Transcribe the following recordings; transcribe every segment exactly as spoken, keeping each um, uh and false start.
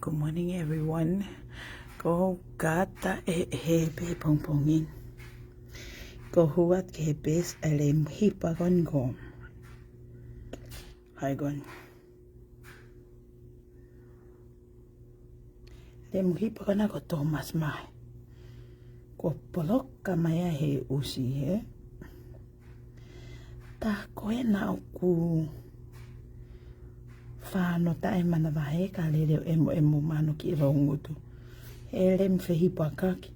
Good morning, everyone. Ko u kata ʻeheʻehe pē pongipongi. Ko u hū atu ki he peesi ʻa e lemu hipa ko eni ko. Hai ko eni. Lemu hipa ko ena ko Thomas Mahe. Ko poloka mai ʻa e ʻusi he. Tā ko ena ʻoku fānau taʻe manavahē ka lele ʻo ʻemoʻemo mano ki he loungutu. He lemu fehipakaki.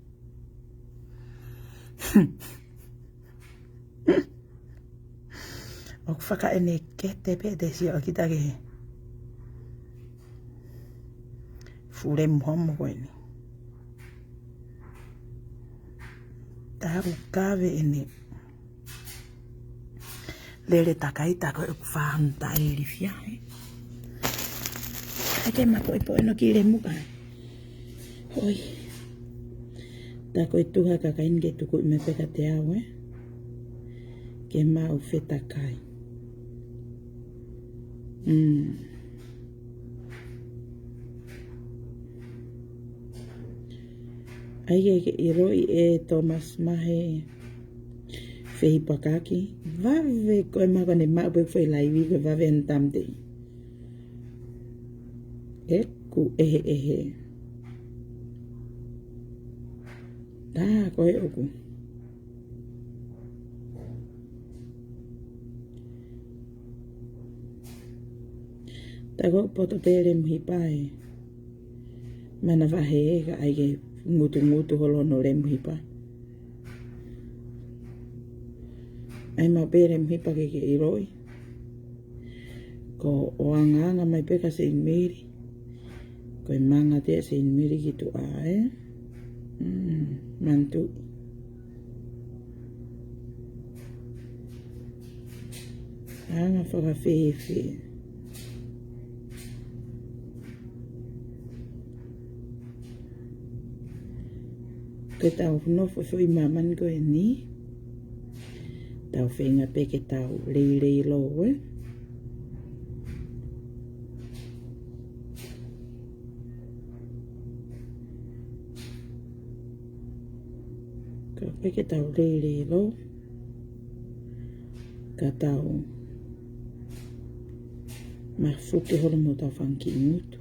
ʻOku fakaʻenekete pē te sio ʻa kita ki he fuʻu lemu homo ko eni. Talu kave ʻene lele takai tā ko e ʻoku fānau taʻe ilifia, ē. ʻAi ke ma poʻipoʻi ʻeno ki lemu kai. Hoi. Tā ko e tuha kakai ni ke tuku ʻi me peka te au, ē. Ke maʻu fetakai. Mm. ʻAi ke, ke ʻiloʻi ʻe Thomas Mahe fehipakaki. Vave ko e maka ne maʻu pē foʻi laivi ko e vave ʻen tamte. ʻEku ʻeheʻehe. Tā ko e ʻoku. Tā ko e poto pē lemu hipa ē. Manavahē ka ʻai ke ngutungutu holo hono lemu hipa. ʻAi maʻu pē lemu hipa ke ke ʻiloʻi. Ko ʻoangaanga mai pē ka Saint Mary. Ko e manga te Saint Mary ki tuʻa, ē. Mm, manatuʻi. Anga fakafefe. Ke tau nofo foʻi māmani ko eni. Tau feinga pē ke tau leilei lō, ē. Ka pē ke tau leilei lō. Ka tau mafuke holo mo tau fanga kiʻi ngutu.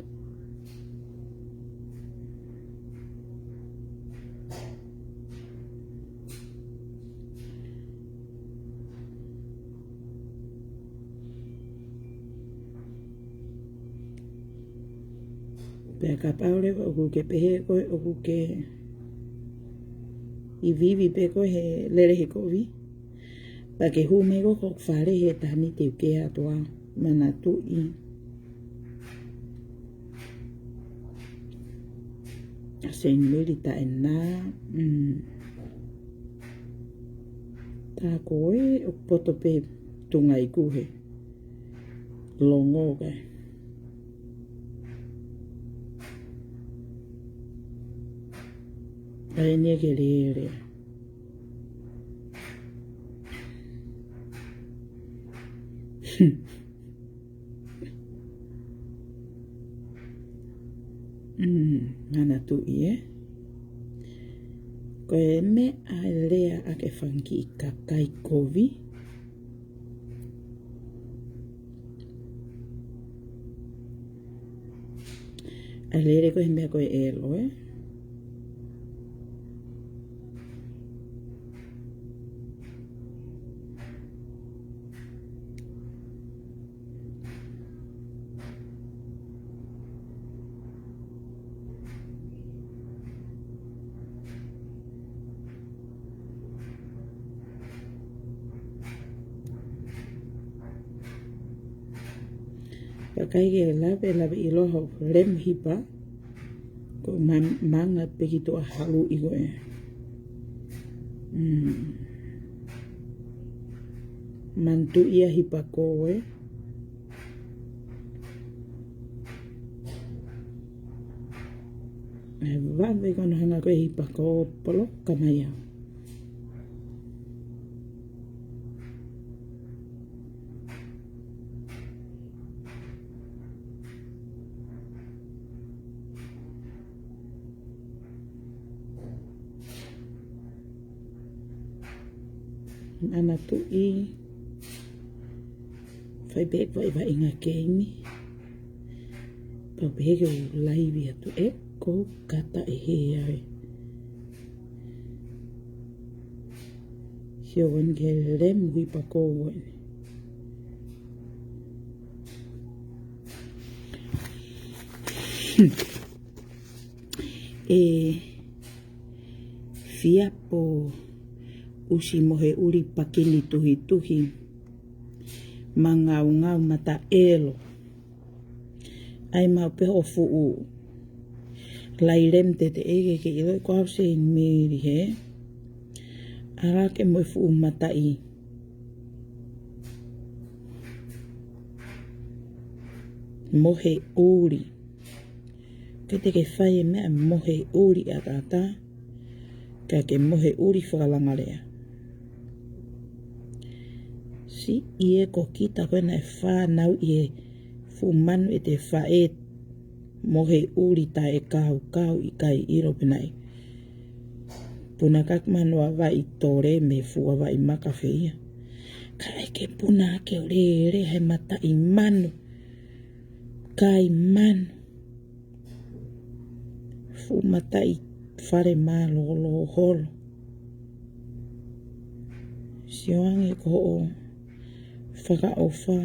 Pea kapau leva ʻoku ke pehē koe ʻoku ke iviivi pē koe he lele he kovi. Pea ke hū mai koe ki hoku fale he taha ni te u kē atu ā, manatuʻi. Saint Mary taʻe na, mm. Tā ko e ʻoku poto pē tunga iku he longo kai. ʻAi ni ke lele. Mm, manatuʻi, ē. Ko e meʻa ʻa e lea ʻa e fanga kiʻi kakai kovi. ʻA e lele ko e meʻa ko e ʻelo, ē. Ka ʻikai ke lave, lave ʻiloa hoʻo lemu hipa, ko e ma-, manga pē ki tuʻa halu ʻi ko ē. Mm. Manatuʻi ʻa e hipa ko ē. ʻE vave ko hono hanga ko e hipa ko ē ʻo poloka mai au. Ana tuʻi. Fai pē ʻeku vaʻivaʻinga keimi. Pau pē ke u laivi atu ʻeku kata ʻe hē ai. Sio ʻeni ke lemu hipa ko eni. ʻE Fiapo ʻUsi Moheʻuli Pakini Tuhituhi Mangaungau Mataʻelo. ʻAi maʻu pē hoʻo fuʻu lailem teteʻe ke ke ʻiloʻi ko au Seini Meli hē. ʻAlā ke mo e fuʻu mataʻi moheʻuli. Ke te ke fai e meʻa moheʻuli ʻataʻatā, ka ke moheʻuli fakalangalea. Siʻi e ko kita ko ena e fānau ʻi he fuʻu manu ʻete faʻē moheʻuli taʻekaukau ʻikai ʻilo pe naʻe puna kaki manu ʻa vaʻi tole mei he fuʻu vaʻi maka fē ia. Ka ʻai ke puna ke ʻo lele he mataʻi manu. Kai manu. Fuʻu mataʻi fale mālōlō holo. Sio ange ko hoʻo fakaʻofa.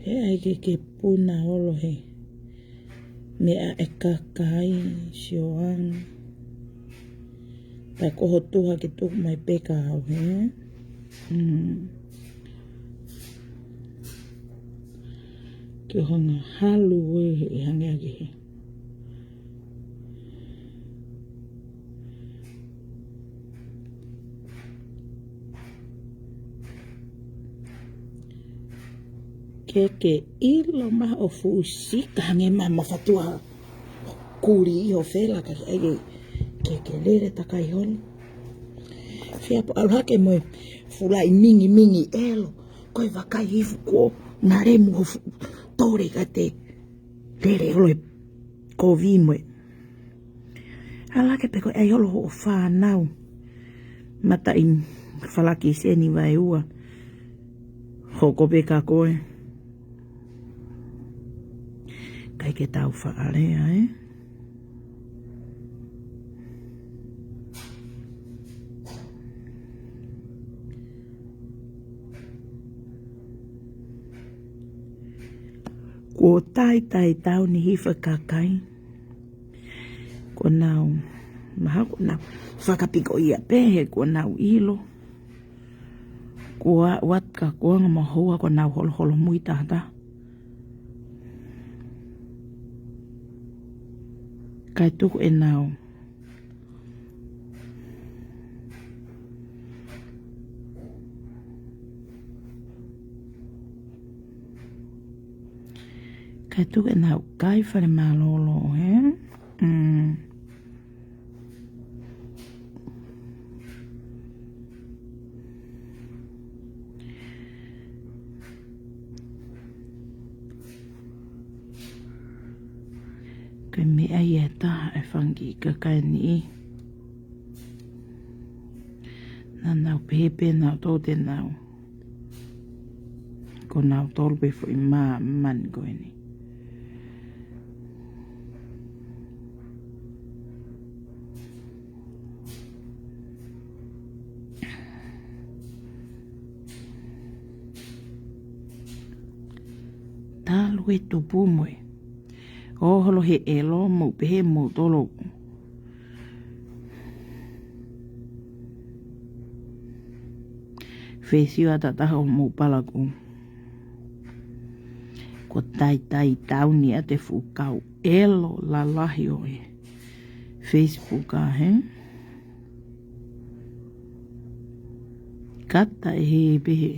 He ʻai ke ke puna holo he meʻa ʻe kakai, sio ange. Pea ko hoʻo tuha ke tuku mai pē ka au hē. Mm. Ke hanga halu ē he hangē ake hē. Ke ke ʻilo mai hoʻo fuʻu sika hangē mai mo e fatua kuli ʻi ho fela ka ke ʻai ke ke lele takai holo. Fiapo ʻalu hake mo e fuʻu laʻi mingimingi ʻelo. Ko e vakai ifu ko ngalemu ho fuʻu tole ka te lele holo e kovi mo e. ʻAlā ke pē ko e ʻai holo hoʻo fānau. Mataʻi falaki seni vai ua. Hoko pē ka koe. ʻIkai ke tau faʻalea, ē? Kuo taitai tau ni hifa kakai. Kuo nau, mahalo kuo nau fakapiko ia pē he kuo nau ʻilo. Kuo ʻoatu ka kuonga mo houa kuo nau holoholo mui tahataha. Kae tuku ʻenau Kae tuku ʻenau kai fale mālōlō, hē? Mm. Ko e meʻa ia ʻe taha e fanga kiʻi kakai ni. Naʻa nau pehē pē nautolu te nau. Ko nautolu pē foʻi māmani ko eni. Talu e tupu mo e. ʻO holo he ʻelo mou pehē mou tolo. Fesiu ʻa tataha ʻo mou palaku. Ko taitai tau ni ʻa te fuʻu kau ʻelo lalahi ʻo e Facebook a, hē? Kata ʻe hē pehē.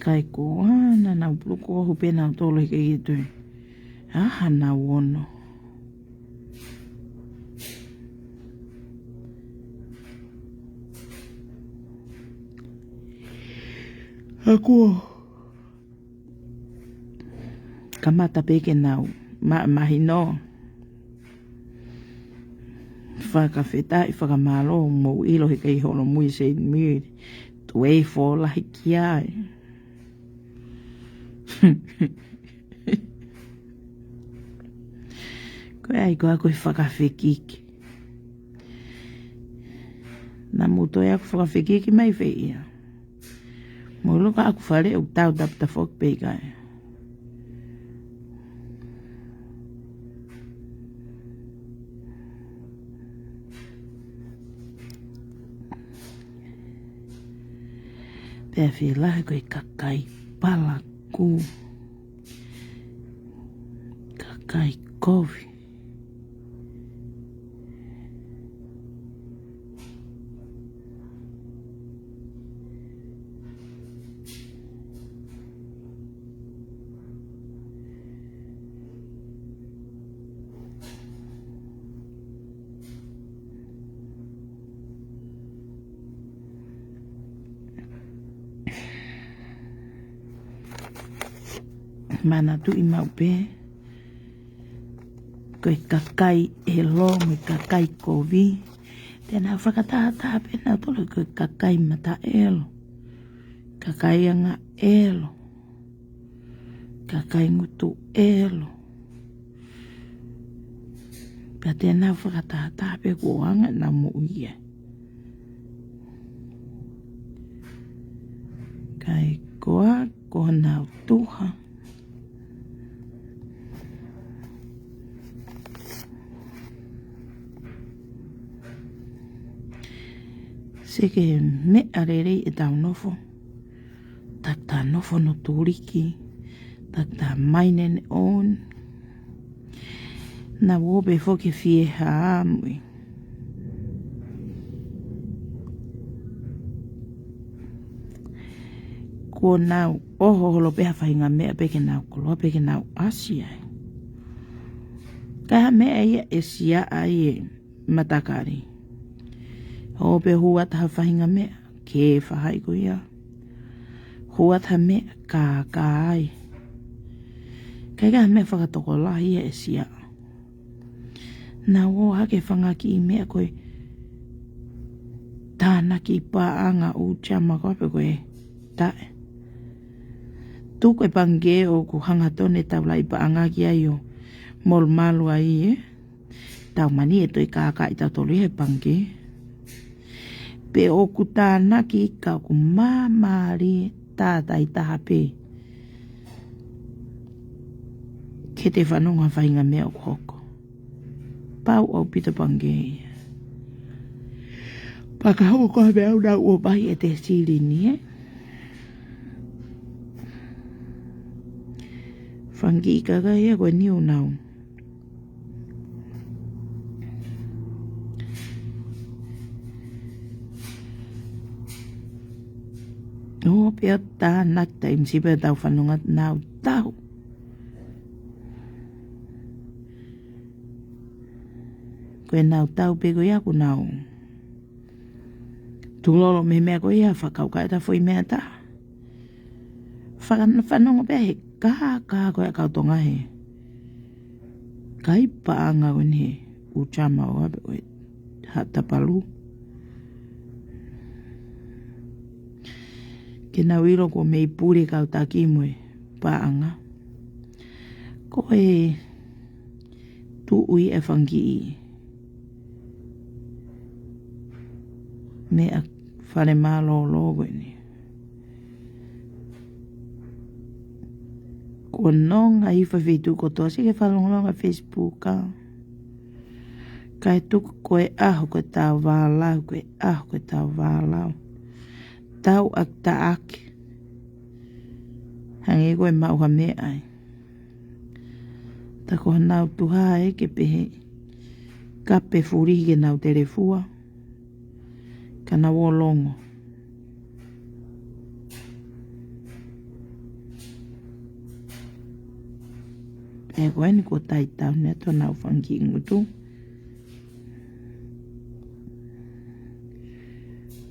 Kae ko ana nau puluku ohu pē nautolu he kei toe. ʻA hanau ono. Ka kuo kamata pē ke nau ma- mahino. Fakafetaʻi, fakamālō, mou ʻilo he kei holomui Saint Mary. Tuʻu ʻi he fōlahi ki ai. Ko e ʻai ko ā ko e fakafekiki. Naʻa mou toe ʻai ʻo fakafekiki mai fē ia. Mou ʻilo ka ʻoku fale ʻoku tau tapu tafoki pē ʻikai. Pea fie lahi ko e kakai palakū. Kakai kovi. Manatuʻi maʻu pē, ko e kakai ʻelo mo e kakai kovi, te nau fakatahataha pē nautolu ko e kakai mataʻelo, kakai angaʻelo, kakai ngutu ʻelo. Pea te nau fakatahataha pē kuo anga ʻenau moʻui ia. Kae koā ko honau tuha. Seke meʻa lelei ʻetau nofo. Takitaha nofo ʻo tuliki. Takitaha mind and own. Naʻa ō pē foki fie hā mui. Kuo nau ʻoho holo pē ha faʻahinga meʻa pē ke nau koloa pē ke nau ʻasi ai. Ka ha meʻa ia ʻe siaʻa ai e matakali. Ō pē hū atu ha faʻahinga meʻa, ke fahaʻi ko ia. Hū atu ha meʻa, kākā ai. Ka ʻikai ha meʻa fakatokolahi ia ʻe siaʻa. Naʻa ō hake fanga kiʻi meʻa ko e tānaki paʻanga ʻū jama ko ā pē ko e taʻe. Tuku e pangikē ʻoku hangatonu e taulaʻi paʻanga ki ai ʻo molumalu ai ē. Tau mani e toe kākaaʻi tautolu he pangikē. Pe ʻoku tānaki ka ʻoku māmālie tātaitaha pē. Ke te fanongo ha faʻahinga meʻa ʻoku hoko. Pau ʻaupito pangikē ia. Pea ka hoko ko ha meʻa ʻoku nau ʻomai ʻe te silini ē. Fanga kiʻi kakai ia ko eni ʻoku nau ō pē ʻo tānaki taimi siʻi pē tau fanongo nautolu. Ko e nautolu pē ko ia ʻoku nau tulolo mei he meʻa ko ia fakakaukau ʻeta foʻi meʻa taha. Faka- fanongo pē he kākā ko ia kau Tonga he kai paʻanga ko eni he ʻū jama ʻo ʻave ʻo e haʻa tapalu. Ke nau ʻilo kuo mei pule kau taki mo e paʻanga. Ko e tuʻu ia e fanga kiʻi meʻa fale mālōlō ko eni. Kuo nonga ʻi he feituʻu kotoa siʻi ke fakalongolongo Facebook ā. Kae tuku ko e ʻaho ko e tau vālau, ko e ʻaho ko e tau vālau. Tau ʻaki taʻaki. Hangē ko e maʻu ha meʻa ai. Ta ko honau tuha ē ke pehē. Kape fuli ke nau telefua. Ka nau ō longo. Pea ko eni kuo taitau ne atu honau fanga kiʻi ngutu.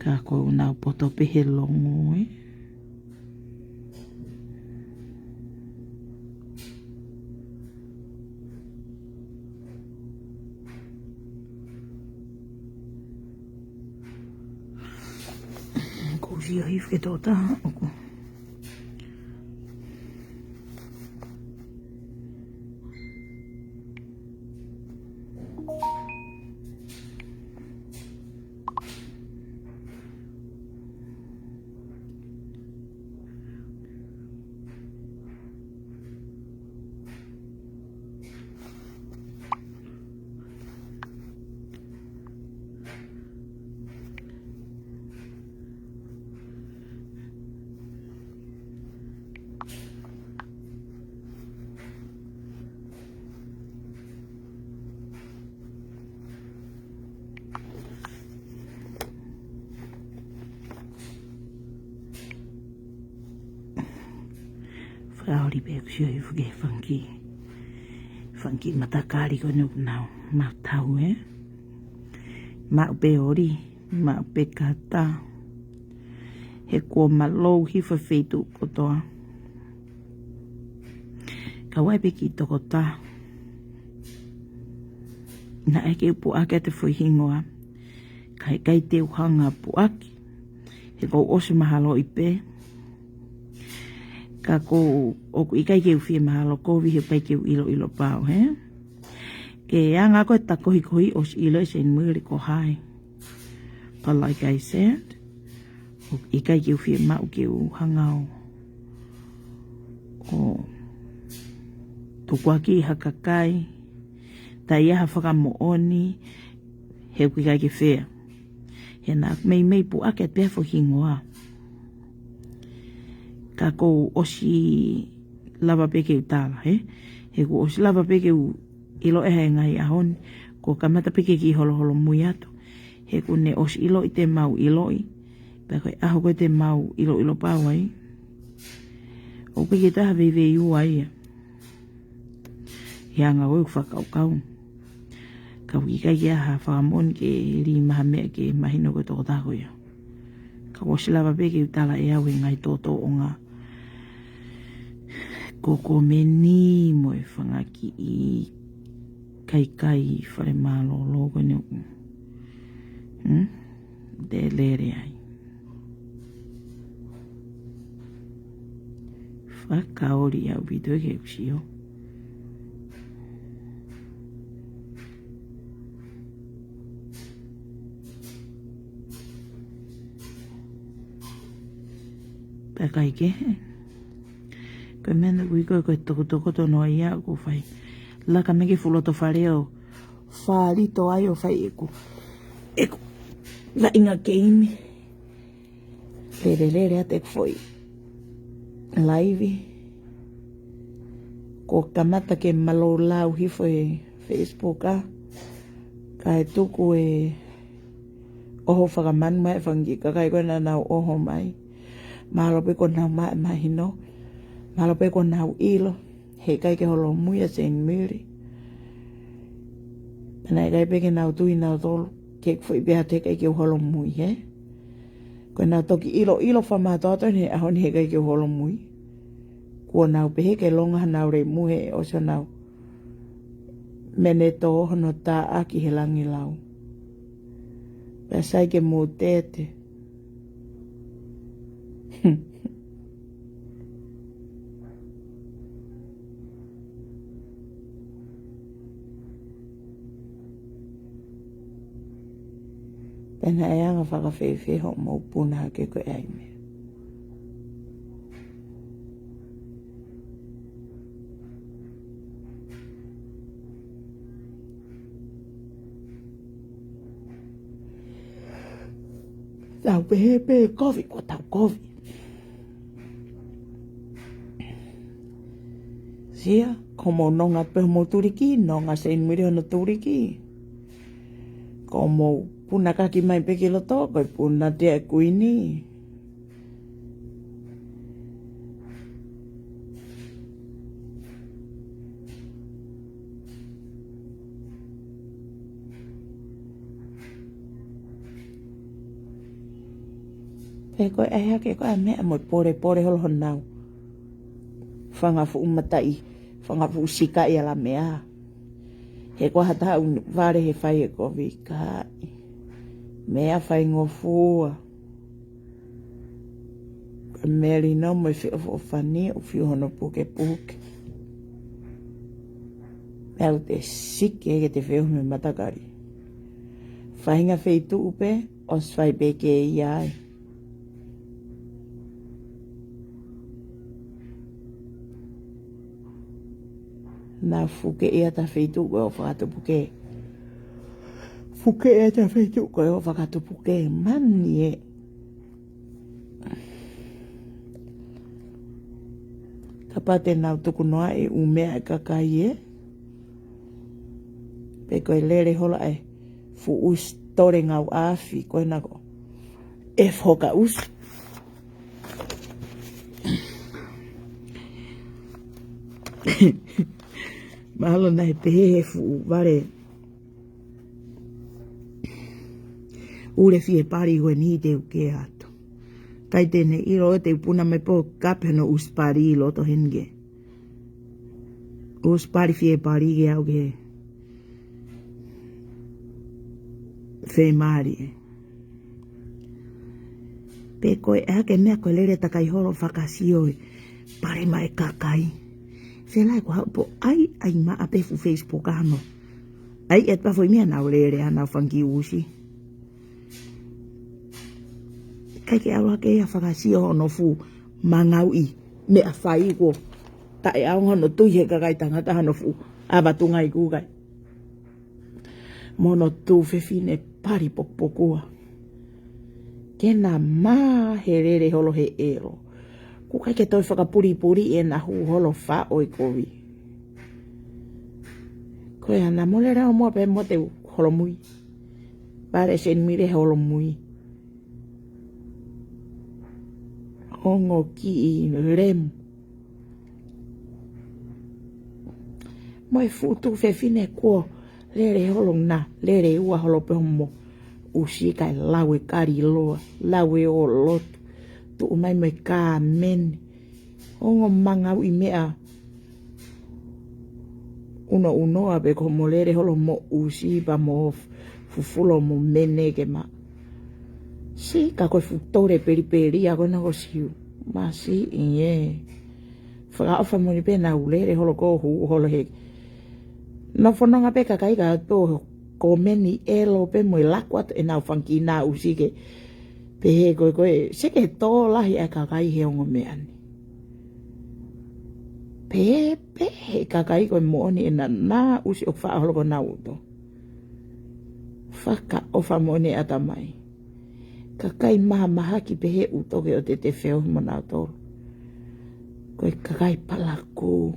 Ka ko ʻenau poto pē he longo ē. Ia hifo ke tō taha ʻoku. Fakaoli pē ʻeku sio hifo ki he fanga kiʻi, fanga kiʻi matakali ko eni ʻoku nau maʻu tau, ē? Maʻu pē oli, maʻu pē kata. He kuo mālōlō hifo e feituʻu kotoa. Ka ʻoku ʻi ai pē kiʻi tokotaha naʻe ʻikai ke u puʻaki atu e foʻi hingoa. Ka heʻikai te u hanga ʻo puʻaki, he kuo u ʻosi mahaloʻi pē. Ka ʻoku ou, ʻoku ʻikai ke u fie mahalo kovi he ʻikai ke u ʻiloʻilo pau, hē? Ko e anga ko ē ʻeta kohikohi ʻosi ʻilo ʻe Saint Mary ko hai. But like I said, ʻoku ʻikai ke u fiemaʻu ke u hanga ʻo, ʻo tukuakiʻi ha kakai, taʻe ʻi ai ha fakamoʻoni, he ʻoku ʻikai ke fair. He naʻa ku meimei puʻaki atu pē ha foʻi hingoa. Ka kuo u ʻosi lava pē ke u tala, hē? He kuo ʻosi lava pē ke u ʻilo ʻi he ngaahi ʻaho ni, kuo kamata pē ke kiʻi holoholomui atu. He kuo ne ʻosi ʻiloʻi te mau ʻiloʻi. Pea ko e ʻaho ko ē te mau ʻiloʻilo pau ai, ʻoku ʻikai ke toe ha veiveiua ia. He anga ʻo ʻeku fakakaukau. Ka ʻoku ʻikai ke ʻi ai ha fakamoʻoni ke lī mai ha meʻa ke mahino ko e tokotaha ko ia. Ka kuo ʻosi lava pē ke u tala ʻe au e ngaahi tōtōʻonga. Ko e komeni mo e fanga kiʻi kaikai fale mālōlō ko eni ʻoku. Hmm? Te lele ai. Fakaoli ʻaupito ʻeku sio. Pea ʻikai ke. Ko e meʻa naʻe ui ko e, ko e tokotokoto noa ia ʻoku fai. Laka mai ki he fuʻu loto fale ʻo fālito ai ʻo fai ʻeku, ʻeku vaʻinga keimi. Lelelele atu ʻeku foʻi laivi. Kuo kamata ke mālōlō hifo e Facebook ʻa. Kae tuku e ʻoho fakamanu mai e fanga kiʻi kakai ko ē naʻa nau ʻoho mai. Mahalo pē kuo nau maʻu e mahino. Mahalo pē kuo nau ʻilo. He ʻikai ke holomui ʻa Saint Mary. Pea naʻe ʻikai pē ke nau tui nautolu ke u foʻi pehē atu he ʻikai ke u holomui, hē? Ko ʻenau toki ʻiloʻilo fakamātoato eni he ʻaho ni he ʻikai ke u holomui. Kuo nau pehē ke longa hanau lemu he ʻosi honau meʻa ne tō hono taʻaki he langilau. Pea sai ke mou tete. Pea naʻe anga fakafēfē hoʻomou puna hake ko e ʻai meʻa. Tau pehē pē kovi, kuo tau kovi. Sia, ko hoʻomou nonga pē hoʻomou tuliki, nonga Saint Mary hono tuliki. Ko hoʻomou puna kaki mai pē ki loto, ko e puna ʻa e Kuini. Pea ko e ʻai hake ko e meʻa mo e polepole holo honau fanga fuʻu mataʻi, fanga fuʻu sikaʻi ʻa e meʻa. He ko ha taha ʻoku vale he fai e kovi kae meʻa faingofua. Melino mo e feʻofoʻofani ʻoku fiu hono pukepuke. Meʻa ʻoku te siki ai ke te feʻohi mei he matakali. Faʻahinga feituʻu pē, ʻosi fai pē ke ia ai. Naʻa fuke ia ta feituʻu ko e ʻo fakatupu ke. Fuke ia ta feituʻu ko e ʻo fakatupu ke. Mani ē. Kapau te nau tuku noa e ʻū meʻa e kakai ē. Pe ko e lele holo e fuʻu ʻusi tole ngau afi ko ena ko e foka ʻusi. Mahalo naʻe pehē he fuʻu vale. ʻUle fie pali ko eni te u ke atu. Kai te ne ʻilo te u puna mai pō kape no ʻusi pali ʻi loto heni ke. ʻUsi pali fie pali ke au ke. Fei mali. Pe ko e ake meʻa ko e lele takai holo fakasio e. Pali mai kakai. Felai ko hau po ai, ai ma ape fu Facebook ano. Ai et pa fo i mea nau lele ana fangi ʻusi. Kai ke ʻalu ake ia fakasio hono fuʻu mangauʻi meʻa fai ko taʻe ʻaonga hono tui he kakai tangata hono fuʻu ʻavatunga i kukai. Mo hono tuofefine pali pokopokua. Ke na mā he lele holo he ʻelo. Kukai ke toe fakapulipuli ʻena hū holo faʻo i kovi. Ko e ana mo lele holo mo pē mo te u holomui. Pale sen mile holomui. Ongo kiʻi lemu. Mo e fuʻu tuofefine kuo lele holo na, lele ua holo pē homo ʻusi kai lau e kali loa, lau e ʻo lotu, tuʻu mai mo e kāmeni. Ongo mangauʻi meʻa uno uno a pe ko mo lele holo mo ʻusi pa mo fufulo mo mene ke ma. Si ka ko e fuʻu tole pelipeli a ko na ko siu. Ma si i e. Fakaʻofa moʻoni pē nau lele holo ko hū holo he. Na fononga pē kakai ka tō ko meni ʻelo pē mo e laku atu ʻenau fangi na ʻusi ke. Pehē ko e ko e, se ke tō lahi a kakai he ongo meʻa ni. Pehē, pehē kakai ko e moʻoni ʻena na ʻusi ʻo faʻo holo ko nau uto. Fakaʻofa moʻoni ʻatamai. Kakai mahamahaki pehē uto ke ʻo te te feʻohi mo nau tolo. Ko e kakai palaku.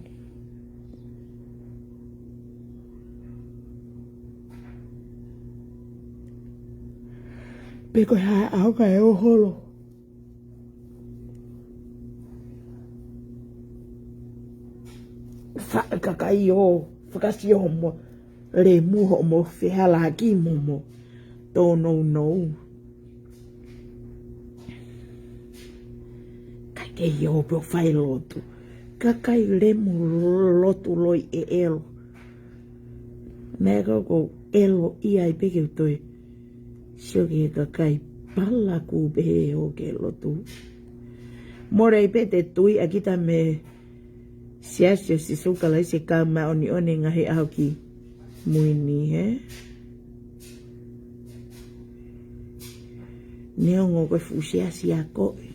Pe ko e hā ʻaho ka e ʻo holo. Fa kakai ʻo fakasio mo lemu homo fehalaki mo mo. Tō nounou. Kai ke ʻio pē ʻo fai lotu. Kakai lemu lotu loi e ʻelo. Meʻa ko ko ʻelo ia i peke utoe. Sio ki he kakai palaku pehē ʻo ke lotu. More i pē te tui a kita me Siasi ʻo Sīsū Kalaisi ka māʻoniʻoni ngaahi ʻaho ki mui ni he. Neongo ko e fuʻu siasi a koe.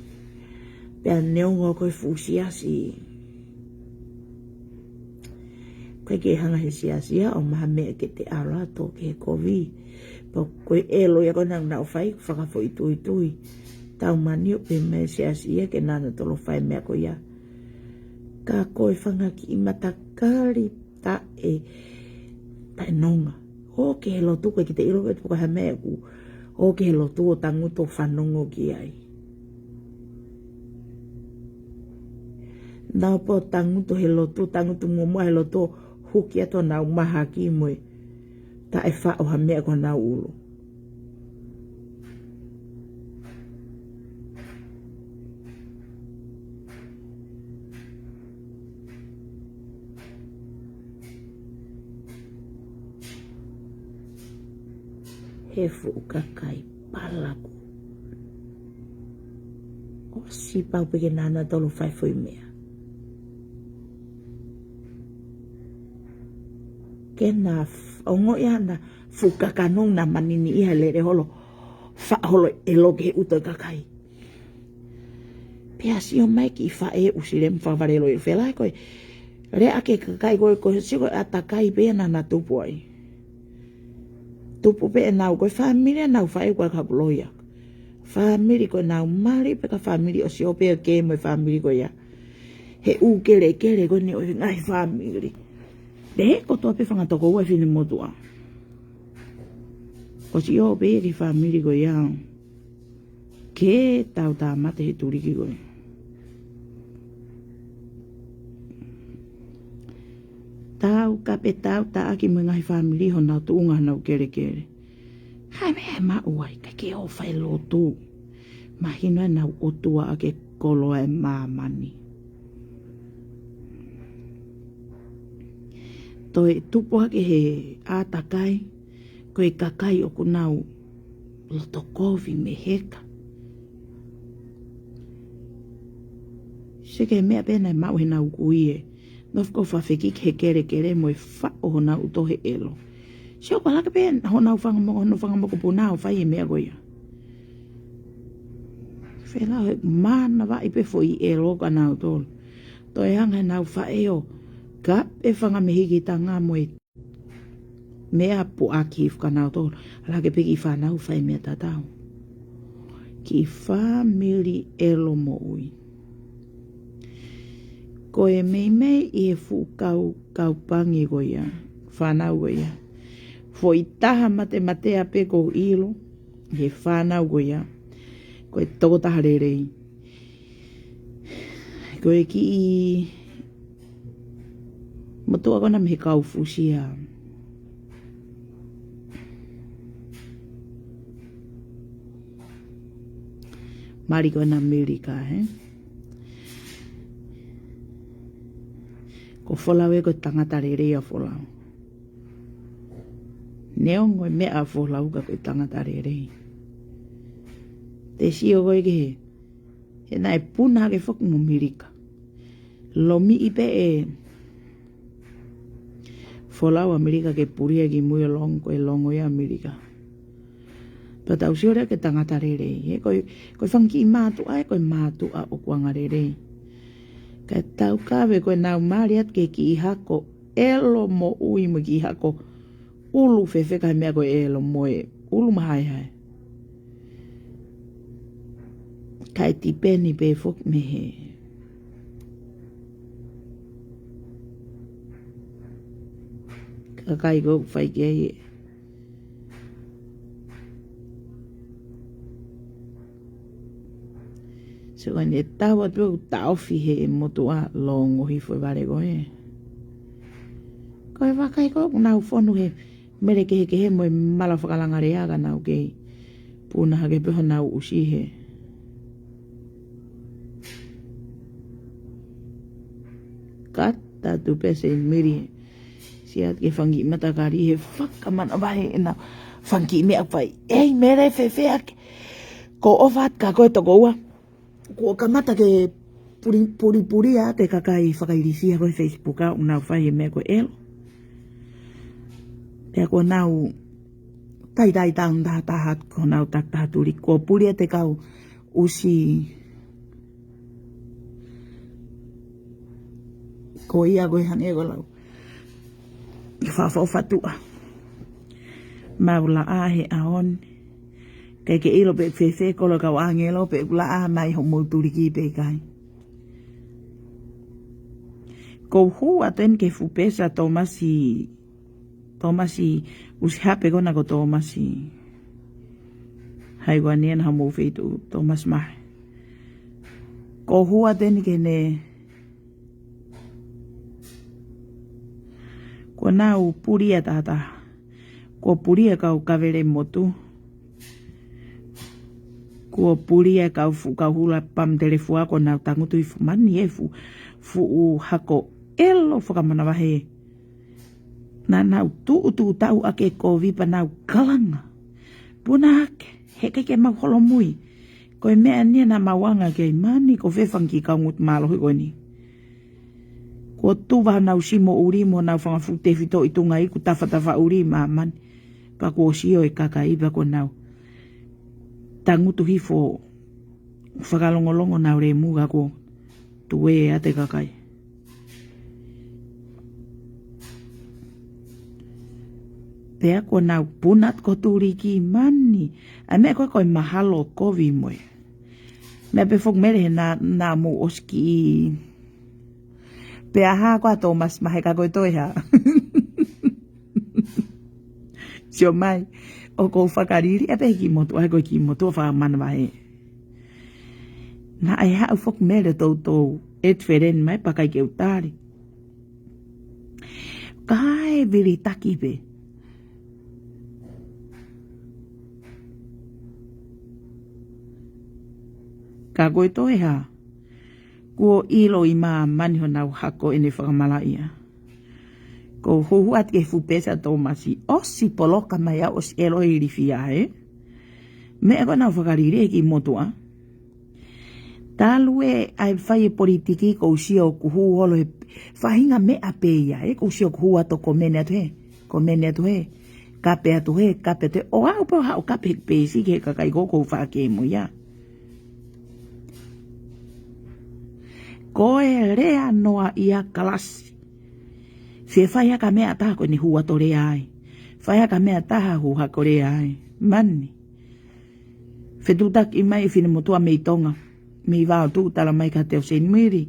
Pea neongo ko e fuʻu siasi. Ko e ke hanga he siasi a ʻo maha meʻa ke te ʻalu atu ke kovi. Pea ko e ʻelo ia ko nang na ʻo fai fakafoʻituitui. Tau mani ʻo pē mai siasi ia ke nana tolo fai meʻa ko ia. Ka ko e fanga kiʻi matakali taʻe, taʻe nonga. ʻO ke he lotu ko e ki te ʻilo ke tuka ha meʻa ku. ʻO ke he lotu ʻo tangutu ʻo fanongo ki ai. Nau po tangutu he lotu, tangutu muamua he lotu, huki atu nau mahaki mo e. Taʻe faʻo ha meʻa ko nau ʻulu. He fuʻu kakai palaku. ʻOsi pau pē ke nau tolo fai foʻi meʻa. Ke na f-, ongoʻi ʻa e fuʻu kakano naʻa manini ʻi he lele holo, faʻa holo ʻelo ki he ʻuto ʻo e kakai. Pea sio mai ki he faʻē ʻusi lemu fakavalelo ʻi felai ko e lea ʻa e kakai ko e, ko e sio ko e ʻātakai pē naʻa na tupu ai. Tupu pē ʻenau, ko e fāmili ʻenau faʻē ko e kapuloia. Fāmili ko ʻenau mali pē ka fāmili ʻo sio pē ke mo e fāmili ko ia. He ʻū kelekele ko eni ʻo e ngaahi fāmili. Pea ko e kotoa pē fanga tokoua ʻi he finemotuʻa. ʻO sio pē ki he fāmili ko ia. Ke tau tāmate he tuliki ko ē. Tau ka pē tau taʻaki mo e ngaahi fāmili honau tuʻunga honau kelekele. Hai meʻa ʻe maʻu ai, ʻikai ke ʻofa e lotu. Mahino ʻenau ʻotua ʻa e koloa ʻo māmani. Toe tupu hake he ʻātakai, ko e kakai ʻoku nau loto kovi mo heka. Sio ki he meʻa pē naʻe maʻu heʻenau kui ē. Nofo ko e fafekiki he kelekele mo e faʻo honau ʻuto he ʻelo. Sio ko e laka pē honau fanga moko, honau fanga mokopuna ʻo fai e meʻa ko ia. Felā he manavaʻi pē foʻi ʻelo kia nautolu. Toe hanga heʻenau faʻē ʻo kape fanga mehikitanga mo e meʻa puʻaki fakaʻanautolu. Laka pē ki he fānau fai meʻa tatau. Ki he fāmili ʻelo moʻui. Ko e meimei ʻi he fuʻu kau, kaupangi ko ia, fānau ko ia. Foʻi taha matematea pē ʻoku ou ʻilo, he fānau ko ia. Ko e tokotaha lelei. Ko e kiʻi motuʻa ko ena mei he kau fusia. Mali ko ena ʻAmelika, ē? Ko Folau ē ko e tangata lelei ʻa Folau. Neongo e meʻa ʻa Folau ka ko e tangata lelei. Te sio ko ē ki he, he naʻe puna hake foki mo ʻAmelika. Lomiʻi pē ʻe Folau ʻAmelika ke pulia ki mui ʻo longo, ko e longo ia ʻAmelika. Pea tau sio leva ki he tangata lelei. He ko e, ko e fanga kiʻi mātuʻa ē, ko e mātuʻa ʻoku angalelei. Kae taukave ko ʻenau mali atu ki he kiʻi hako ʻelo moʻui mo e kiʻi hako ʻulu fēfē ka he meʻa ko e ʻelo mo e ʻulu mahaehae. Kae tipeni pē foki mei he kakai ko ē ʻoku fai ki ai ē. So, ʻoku ne tau atu ʻoku taʻofi he motuʻa longo hifo e vale ko ē. Ko e vakai ko ē ʻoku nau fonu he mele kehekehe mo e mala fakalanga lea ka nau kei puna hake pē honau ʻusi he. Kata atu pē Saint Mary. Sio atu ki he fanga kiʻi matakali he fakamanavahē ʻenau fanga kiʻi meʻa fai. Ei, mele fēfē ake. Ko ʻofa atu kia koe tokoua. Kuo kamata ke puli, puli, puli ʻa e kakai fakailisia ko ē Facebook ʻa ʻoku nau fai e meʻa ko e ʻelo. Pea kuo nau taitai taʻu taha taha ko ʻenau takitaha tuli. Kuo puli ʻa e kau ʻusi ko ia ko ē hangē ko e lau. Ke fafo fatuʻa. Mau laʻā he ʻaho ni. ʻIkai ke ʻilo pe ʻe fēfē kolo kau ʻāngelo pe ʻoku laʻā mai hoʻomou tuliki pe ʻikai. Ko u hū atu eni ki he fuʻu peesi ʻa Tōmasi, Tōmasi ʻUsihape ko ena ko Tōmasi. Hai ko eni ena hoʻomou feituʻu Tōmasi Mahe. Ko u hū atu eni ki heʻene Kuo nau pulia taha taha. Kuo pulia kau kavele motu. Kuo pulia kau fuʻu kau hula pam telefua kuo nau tangutu ʻi fuʻu mani ē fuʻu, fuʻu hako ʻelo fakamanavahē. Naʻa nau tuʻutuʻu tau ʻa e kovi pea nau kalanga. Puna hake, heʻikai ke mau holomui. Ko e meʻa ni naʻa mau anga ki ai, mani, ko fē fanga kiʻi kau ngutu mālohi ko eni. Kuo tuva honau simo ʻuli mo honau fanga fuʻu tefitoʻi tunga iku tafatafa ʻuli māmani. Pea kuo sio e kakai pea kuo nau tangutu hifo fakalongolongo honau lemu ka kuo tuē ʻa e kakai. Pea kuo nau puna atu ko tuliki, mani. ʻA e meʻa ko ē ko e mahalo kovi mo e meʻa pē foki Mele he naʻa, naʻa mou ʻosi kiʻi. Pea hā ko ā Thomas Mahe, ka ko e toe hā? Sio mai, ʻoku ou fakaliliʻa pē he kiʻi motuʻa, ko e kiʻi motuʻa fakamanavahē. Naʻe haʻu foki Mele toutou ʻet feleni mai pea ʻikai ke u tali. Kae vilitaki pē. Ka ko e toe hā? Kuo ʻilo ʻi māmani honau hako ʻene fakamalaʻia. Ko e huhu atu ki he fuʻu peesi ʻa Tōmasi, ʻosi poloka mai au, ʻosi ʻelo e ilifia, ē? Meʻa ko ē naʻa ku fakaliliʻa he kiʻi motuʻa. Talu ē ʻa e fai e politiki, ʻoku ou sio ʻoku hū holo he faʻahinga meʻa pē ia, ē? ʻOku ou sio ʻoku hū atu ʻo komeni atu hē, komeni atu hē, kape atu hē, kape atu hē. ʻO aʻu pē ʻo haʻu ʻo kape he peesi ki he kakai ko ē ʻoku ou fakakemo ia. Ko e lea noaʻia kalasi. Fie fai hake ha meʻa ʻe taha ko eni hū atu ʻo lea ai. Fai hake ha meʻa ʻe taha hū hake ʻo lea ai. Mani. Fetuʻutaki mai e finemotuʻa mei Tonga, mei Vaotuʻu, tala mai kiate au, Seinimili,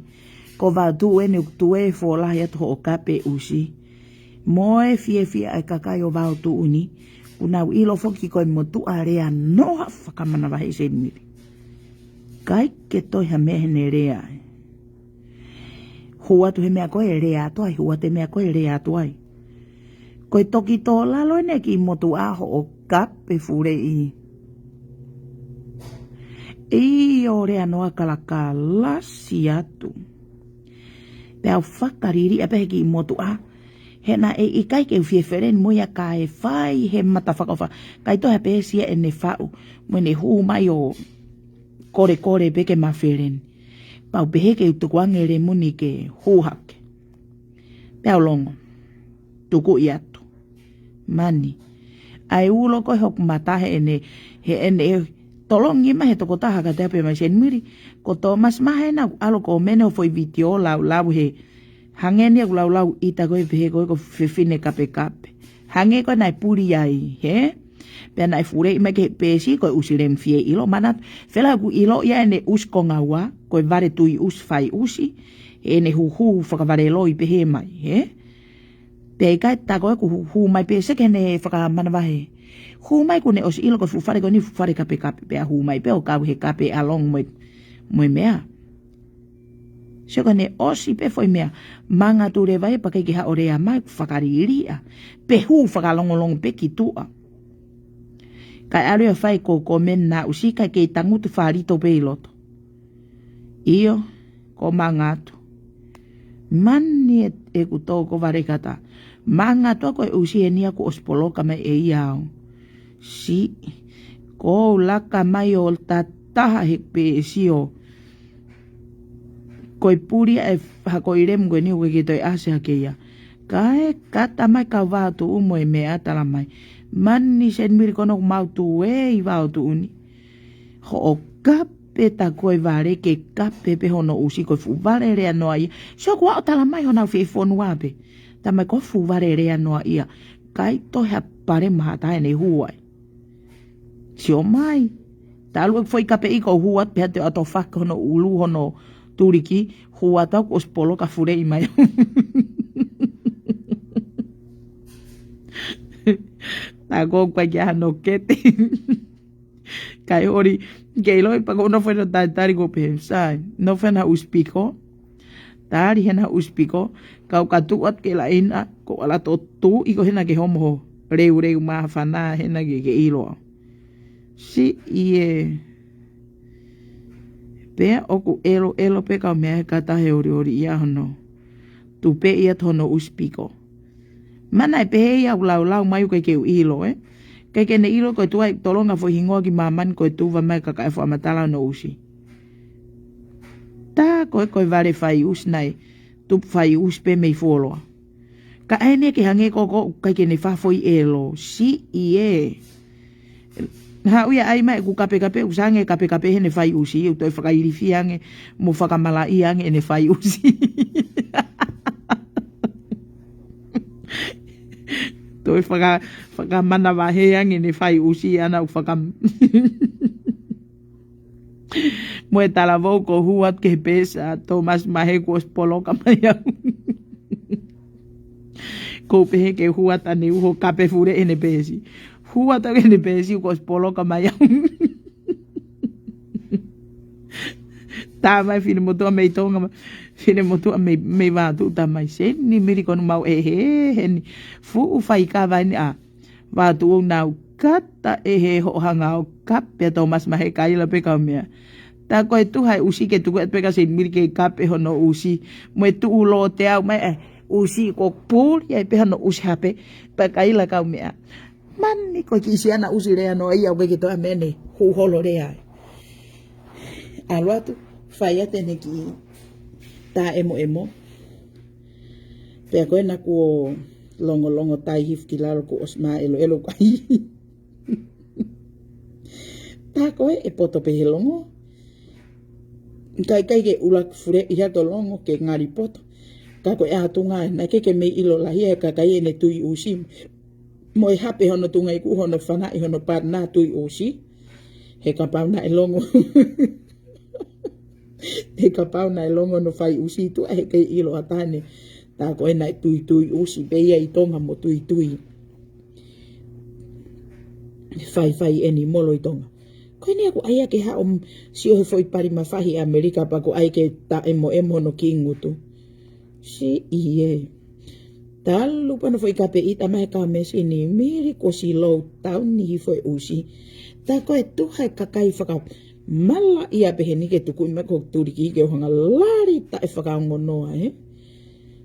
ko Vaotuʻu eni ʻoku tuē fōlahi atu hoʻo kape ʻusi. Mo e fiefia ʻa e kakai ʻo Vaotuʻu ni, kuo nau ʻilo foki ko e motuʻa lea noa fakamanavahē, Seinimili. ʻIkai ke toe ha meʻa heʻene lea ai. Hū atu he meʻa ko ē lea atu ai, hū atu he meʻa ko ē lea atu ai. Ko e toki tō lalo eni e kiʻi motuʻa hoʻo kape fuleʻi. ʻIo, lea noa kalakalasi atu. Pea u fakaliliʻa pē he kiʻi motuʻa. He naʻe ʻikai ke u fie feleni mo ia kae fai he mata fakaʻofa. ʻIkai toe ha peesi ia ʻene faʻu. Mo ʻene hū mai ʻo kolekole pē ke ma feleni. Pea u pehē ke u tukuange e lemu ni ke hū hake. Pea u longo. Tukuʻi atu. Mani. ʻA e ulo ko ē hoku mata heʻene, heʻene tolongi mai he tokotaha ka te ape mai, Seinimili, ko Thomas Mahe naʻa ku ʻalu ʻo komeni hoʻo foʻi vitiō laulau he, hangē ni ʻoku laulau ʻita ko ē pehē ko ē ko e fefine kapekape. Hangē ko ē naʻe puli ai, hē? Pea naʻe fuleʻi mai ki he peesi ko e ʻusi lemu, fie ʻilo, manatu, fēlā ʻoku ʻilo ia ʻene ʻusi konga ua, ko e vale tui ʻusi, fai ʻusi, ʻene huhu fakavaleloi pehē mai, hē? Pea ʻikai, tā ko ē kuo hū, hū mai pē, sio ki heʻene fakamanavahē. Hū mai kuo ne ʻosi ʻilo ko e fuʻu fale ko eni fuʻu fale kapekape, pea hū mai pē ʻo kau he kape along mo e, mo e meʻa. Sio ko ʻene ʻosi pē foʻi meʻa. Mangatu leva ia pea ʻikai ke haʻu ʻo lea mai, fakaliliʻa. Pe hū fakalongolongo pē ki tuʻa. Kae ʻalu ia ʻo fai ko e komeni naʻa ku ʻosi, ʻikai ke tangutu, fālito pē ʻi loto. ʻIo, ko Mangatu. Mani e, ʻeku tō ko Valekata. Mangatu, ko e ʻusi eni ia kuo ʻosi poloka mai ʻe ia au. Siʻi, ko u laka mai ʻo tataha he peesi ʻo ko e puli ʻa e hako ʻi lemu ko eni ʻoku ʻikai ke toe ʻasi hake ia. Kae kata mai kau Vaotuʻu mo e meʻa, tala mai, mani, Seinimili, ko hono ʻoku mau tuē ʻi Vaotuʻu ni. Hoʻo kape tā ko e vale ke kape pē hono ʻusi ko e fuʻu vale lea noaʻia. Sio kuo aʻu ʻo tala mai honau fiefonua pē. Tala mai ko e fuʻu vale lea noaʻia. ʻIkai toe ha palēmia ha taha ʻene hū ai. Sio mai. Talu e foʻi kapeʻi ko u hū atu pē ʻo toe ʻato faka hono ʻulu hono tuliki, hū atu au kuo ʻosi poloka fuleʻi mai. Tā ko ē ʻoku ʻikai ke ʻi ai hano kete. Kae ʻoli ke ʻiloʻi pea ko u nofo ʻo talitali ko u pehē, sai, nofo hena ʻusi piko. Tali hena ʻusi piko, kau ka tuʻu atu ke laʻi na, ko ala to tuʻu ʻi ko hena ke homo ho leuleu māfana hena ke, ke ʻilo au. Siʻi ē. Pea ʻoku ʻeloʻelo pē kau meʻa he kata he ʻoliʻoli ia hono tupeʻi atu hono ʻusi piko. Mana e pehē ia ʻoku laulau mai ʻoku ʻikai ke u ʻilo, ē. ʻIkai ke ne ʻilo ko e tuʻu ai ʻoku tolonga foʻi hingoa ki māmani ko e tuva mai ka ka e fakamatala hono ʻusi. Tā ko e ko e vale fai ʻusi nai, tupu fai ʻusi pē mei fuoloa. Ka ʻai ne ke hangē ko ko ʻikai ke ne fai foʻi ʻelo, siʻi ē. Haʻu ia ʻai mai ʻeku kapekape, ʻoku sai ange kapekape heʻene fai ʻusi, ʻoku toe fakailifi ange, mo fakamalaʻia ange ʻene fai ʻusi. Toe faka-, fakamanavahē ange ʻene fai ʻusi, ʻana ʻoku faka-, mo e talavou ko hua ke pesa, Thomas Mahe kuo ʻosi poloka mai au. Ko pehē ke hua tane uho kape fule ʻene pesi. Hua tane ʻene pesi kuo ʻosi poloka mai au. Tā mai fine motuʻa mei Tonga, ma-, fine motuʻa mei, mei Vatu tā mai Seni Mili ko nu mau ʻe he, heni. Fuʻu fai kava eni a. Vatu ʻo nau kata ʻe he hoʻo hanga ʻo kape ʻa Thomas Mahe kaila pē kau meʻa. Tā ko e tuha e ʻusi ke tuku atu pē ka Seni Mili ke kape hono ʻusi. Mo e tuʻu lote au mai e ʻusi ko puli ai pē hono ʻusi hape pē kaila kau meʻa. Mani ko e kiʻi siana ʻusi lea noa ia ʻoku ʻikai ke toe ʻa mene hu holo lea ai. ʻAlu atu, fai atu ʻene kiʻi tā ʻemoʻemo. Pea ko ena kuo longolongo tai hifo ki lalo kuo ʻosi mā ʻeloʻelo kai. Tā ko e ʻe poto pē he longo. Kaikai ke ʻuluaki fule ʻi ha to longo ke ngali poto. Ka ko e ʻatunga, naʻe ʻikai ke mei ʻilo lahi e kakai ʻene tui ʻusi. Mo e hape hono tunga iku hono fanaʻi hono pana tui ʻusi. He kapau naʻe longo. He kapau naʻe longo hono fai ʻusi tuʻa he ʻikai ʻilo ʻa taha ne. Tā ko e naʻe tuitui ʻusi pē ia ʻi Tonga mo tuitui. Faifai ʻeni molo ʻi Tonga. Ko eni ʻoku ʻai ia ke haʻu m-, sio he foʻi pali mafahi ʻAmelika pea ʻoku ʻai ke tā ʻemoʻemo hono kiʻi ngutu. Siʻi ē. Talu pē hono foʻi kape ʻita mai ka me Seni Mili kuo ʻosi lou tauni hifo e ʻusi. Tā ko e tuha e kakai fakamalaʻia pē heni ke tuku mai ko tuliki ke ʻohanga lali taʻe fakaongonoa, ē.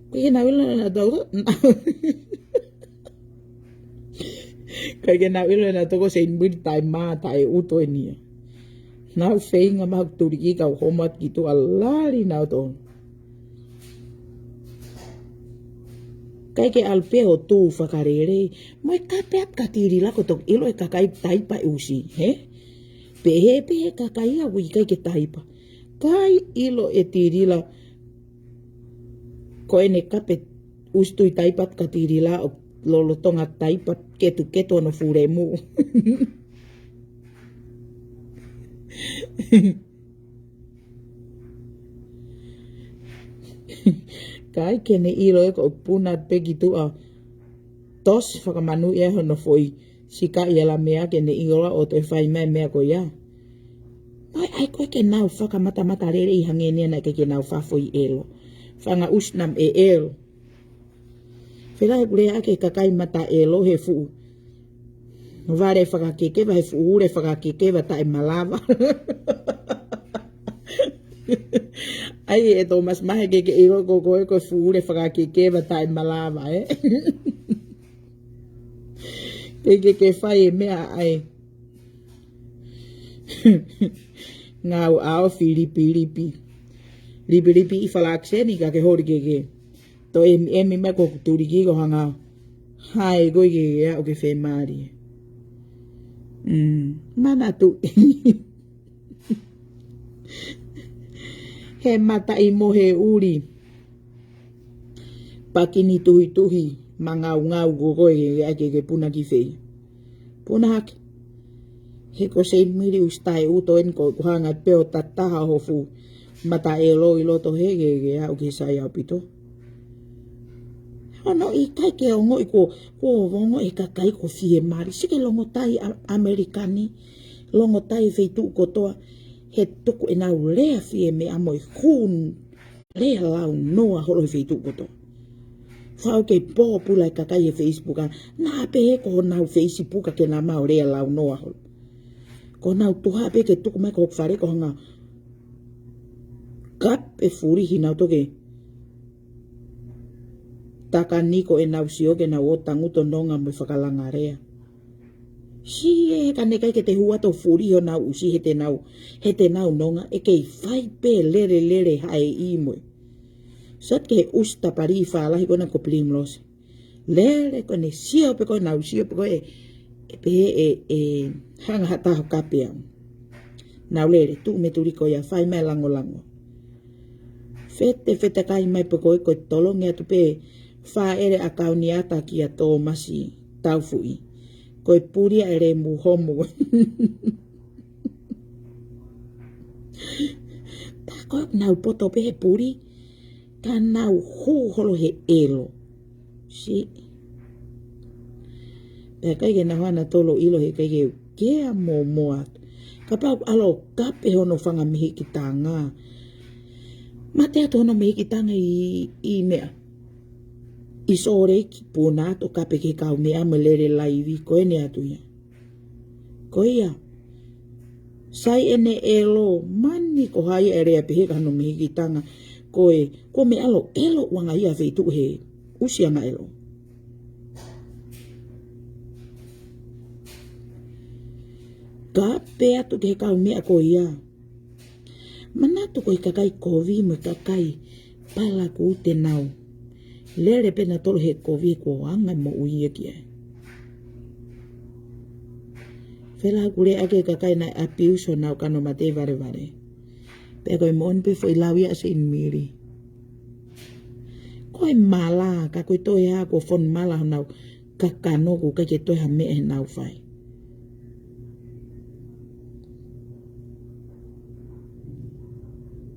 ʻIkai ke nau ʻilo naʻa tau. ʻIkai ke nau ʻilo naʻa toko Seni Mili taʻe mā taʻe ʻuto eni ia. Nau feinga maha tuliki kau homat ki tuʻa lali nautolu. ʻIkai ke ʻalu pē ʻo tū fakalelei. Mo e kape atu ka tili la ko toki ʻilo e kakai taipa e ʻusi, hē? Pehē pē he kakai ia ʻoku ʻikai ke taipa. ʻIkai ʻilo e tili la ko ʻene kape ʻusi tui taipa ka tili la ʻo lolotonga taipa ketuketu hono fulemu. ʻIkai ke ne ʻilo ē ko e puna pē ki tuʻa. Tosi fakamanu ia hono foʻi sika ia la meʻa ke ne ʻilo ʻo toe fai mai meʻa ko ia. Mai ʻai ko e ke nau fakamatamatalelei hangē ni ana ke ke nau fai foʻi ʻelo. Fanga ʻusi nam e ʻelo. Fela he kulea ke kakai mata ʻelo he fuʻu. Vale fakakekeva he fuʻu ule fakakekeva taʻe malava. ʻAi ē Thomas Mahe ke ke ʻilo ko koe ko e fuʻu ule fakakekeva taʻe malava, ē? Ke ke ke fai e meʻa ʻai. Ngau ʻao fi lipi lipi. Lipi lipi ʻi falakiseni ka ke holi ke ke. Tō ʻemi ʻemi mai ko tuliki ko hanga. Hai ko ke ke aʻu ke femali. Mm, manatu. He mataʻi mo he ʻuli. Pakini tuhituhi, mangaungau ko koe ke, ke, ke, ke puna ki fei. Puna hake. He ko Seni Mili ʻusi taʻe ʻuto eni ko, ko hanga pē ʻo tataha ho fuʻu mata ʻelo ʻi loto he ke, ke aʻu ke sai ʻaupito. Hono ʻikai ke ongoʻi ko, ko ongoʻi kakai ko fiemali. Sike longotai ʻa, ʻAmelika ni. Longotai feituʻu kotoa. He tuku ʻenau lea fie meʻa mo e hun. Lea launoa holo he feituʻu kotoa. Fau ke pōpula e kakai he Facebook a. Naʻa pehē ko honau Facebook a ke nau maʻu lea launoa holo. Ko honau tuha pē ke tuku mai ko hoku fale ko hanga. Kape fuli hinau toke. Taka ni ko ʻenau sio ke nau ō tanguto nonga mo e fakalanga lea. Sio, ka naʻe ʻikai ke te hū atu ʻo fuli honau ʻusi he te nau, he te nau nonga, ʻe kei fai pē lele lele hae ʻi mo e. Sot ke ʻusi tapali fālahi ko ena ko Primrose. Lele ko ʻene sio pē ko ē, nau sio pē ko ē, ʻe pehē ʻe, ʻe hanga ha taha ʻo kape au. Nau lele, tuʻu mei tuli ko ia, fai mai langolango. Fetefetekai mai pē ko ē, ko e tolongi atu pē fāʻele ʻakauni ʻata kia Tōmasi Taufuʻi. Ko e puli ʻa e lemu homo. Tā ko ē nau poto pē he puli, ka nau hū holo he ʻelo. Sio. Pea ʻikai ke nau hana tolo ʻilo he ʻikai ke u kea mo moa atu. Kapau ʻalu ʻo kape hono fanga mihikitanga. Mate atu hono mihikitanga ʻi, ʻi meʻa. ʻI Sōleki, puna atu ʻo kape ki he kaumeʻa mo e lele laivi, ko eni atu ia. Ko ia. Sai ʻene ʻelo, mani ko hai ʻe lea pehē ka hono mihikitanga. Ko e, ko e meʻa ʻalu ʻo ʻelo ʻuhinga ia feituʻu he ʻusi ʻa e ʻelo. Kape atu ki he kaumeʻa ko ia. Manatu ko e kakai kovi mo e kakai palaku te nau lele pē ʻo tolo he kovi, ko e anga e moʻui ia ki ai. Fela ku lea ʻaki e kakai naʻe abuse honau kano mate valevale. Pea ko e moʻoni pē foʻi lau ia ʻa Seinimili. Ko e mala, ka ko e toe ā ko e fonu mala honau kakano, ʻoku ʻikai ke toe ha meʻa ʻe nau fai.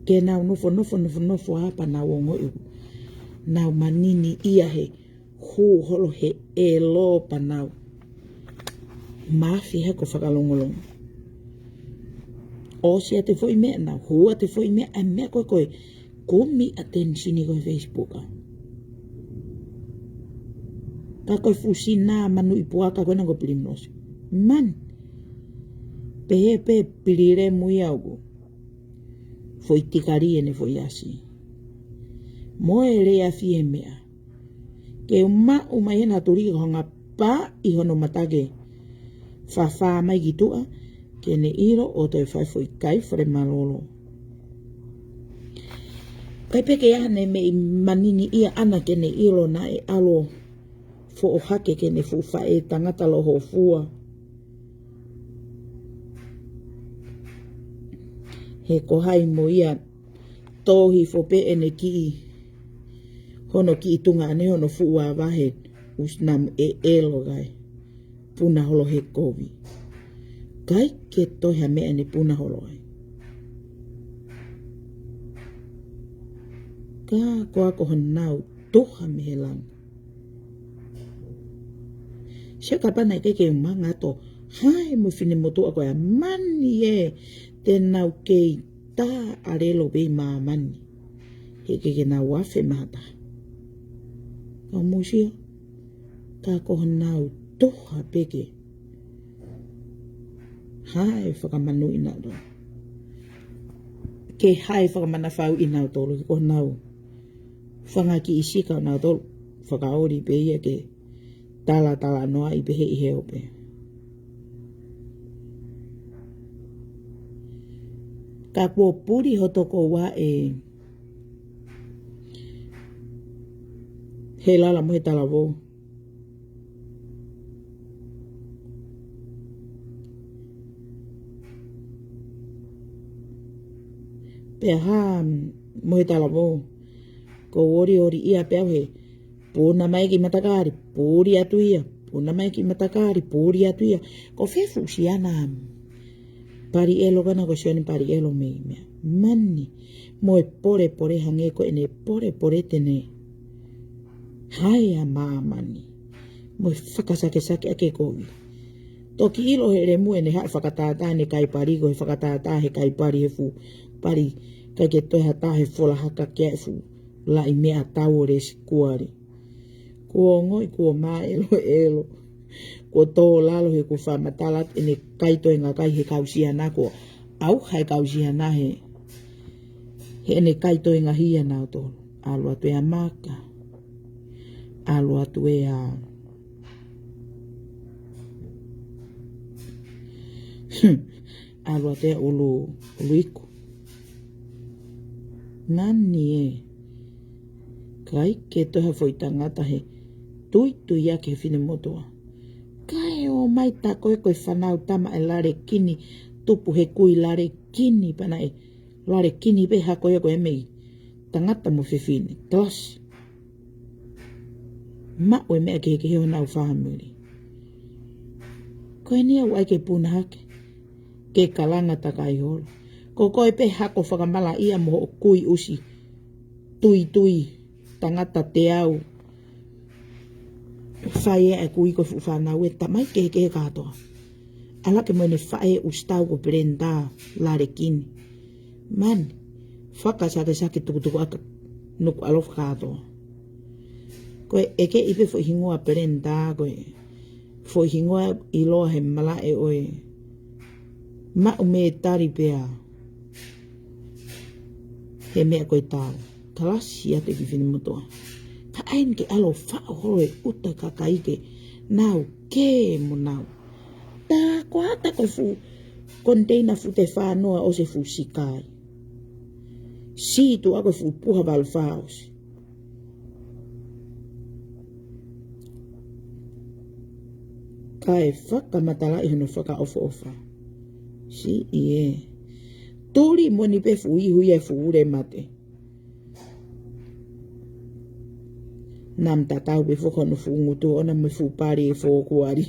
Ke nau nofo, nofo, nofo, nofo ā pea nau ongoʻi ʻoku nau manini ia he hū holo he ʻelo pea nau mafi he ko e fakalongolongo. ʻOsi ʻa e foʻi meʻa, nau hū ʻa e foʻi meʻa, ʻa e meʻa ko ē ko e kumi attention ʻi he Facebook ʻa. Ka ko e fuʻu sina manuʻi puaka ko ena ko Primrose. Man. Pehē pē pilile mui au ko. Foʻi tikali ʻene foʻi asi. Mo e lea fie meʻa. Ke u maʻu mai ʻena tuli ko hanga pā ʻi hono mata ke fafā mai ki tuʻa, ke ne ʻilo ʻo toe fai foʻi kai fale malolo. ʻIkai pē ke ʻi ai haʻane meʻi manini ia ʻana ke ne ʻilo naʻe ʻalu ʻo foʻohake ke ne fuʻu faʻē tangata lohofua. He ko hai mo ia tohi fo pē ʻene kiʻi, hono kiʻi tunga ʻane hono fuʻu ava he ʻusi namu ʻe ʻelo kai. Puna holo he kovi. ʻIkai ke toe ha meʻa ʻene puna holo ai. Ka ko ā ko honau tuha mei he langa. Sio kapau naʻe ʻikai ke u manga atu ʻo hae mo e finemotuʻa ko ia, mani ē, te nau kei tā ʻa lelo pē ʻi māmani. He ʻikai ke nau afe mata. Ka mou sio, ka ko honau tuha pē ke hae fakamanuʻi nautolu. Ke hae fakamanafauʻi nautolu, ko honau fanga kiʻi sika nautolu, fakaoli pē ia ke talatalanoaʻi pē he ʻi he ope. Ka kuo puli hoto koua ʻe he lala mo e talavou. Pea hā mo e talavou. Ko e olioli ia pea he puna mai ki matakali, puli atu ia. Puna mai ki matakali, puli atu ia. Ko e fē fuʻu siana pali ʻelo ka na ko Sione pali ʻelo mei meʻa. Mani, mo e polepole hangē ko ʻene polepole te ne hae ʻa māmani. Mo e fakasakesake ʻa e kovi. Toki ʻilo he lemu ʻene haʻu fakatātā ʻene kai pali ko e fakatātā he kai pali he fuʻu pali ʻikai ke toe ha taha he fola haka ke ʻai fuʻu laʻi meʻatau ʻo lesi kuali. Kuo ongoʻi kuo māʻeloʻelo. Kuo tō lalo he kuo fakamatala ʻene kai toenga kai he kau siana kuo ʻauha e kau siana he. He ʻene kai toenga hia nautolu. ʻAlu atu ʻa Maka. ʻAlu atu ʻa. ʻAlu atu ia ʻulu, ʻulu iku. Mani ē. ʻIkai ke toe ha foʻi tangata he tuitui ʻaki he finemotuʻa. Kae ō mai tā ko ē ko e fānau tama ʻe Lalekini, tupu he kui Lalekini pea naʻe Lalekini pē hako ia ko e mei tangata mo fefine. Tosi. Maʻu e meʻa kehekehe honau fāmili. Ko eni ʻoku ʻai ke puna hake. Ke kalanga takai holo. Ko koe pē hako fakamalaʻia mo hoʻo kui ʻusi. Tuitui. Tangata teau. Fai ʻe he kui ko e fuʻu fānau ē, tamai kehekehe kātoa. ʻAlu hake mo ʻene faʻē ʻusi tau ko Peleni tā Lalekini. Mani, fakasakesake tukutuku ʻaki Nukuʻalofa kātoa. Ko e ʻeke ʻi pē foʻi hingoa Peleni tā ko e foʻi hingoa ʻiloa he malaʻe ʻo e maʻu mētali pea he meʻa ko e tau. Kalasi atu ki finemotuʻa. Ka ʻai ke ʻalu ʻo faʻo holo e ʻuta kakai ke nau kē mo nau. Tā ko ata ko e fuʻu koniteina fuʻu tefanoa ʻosi e fuʻu sikai. Sī tuʻa ko e fuʻu puha valu fā ʻosi. Kae fakamatalaʻi hono fakaʻofoʻofa. Siʻi ē. Tuli moni pē fuʻu ihu ia e fuʻu ule mate. Namu tatau pē foki hono fuʻu ngutu ʻona mo e fuʻu pali e fōkuali.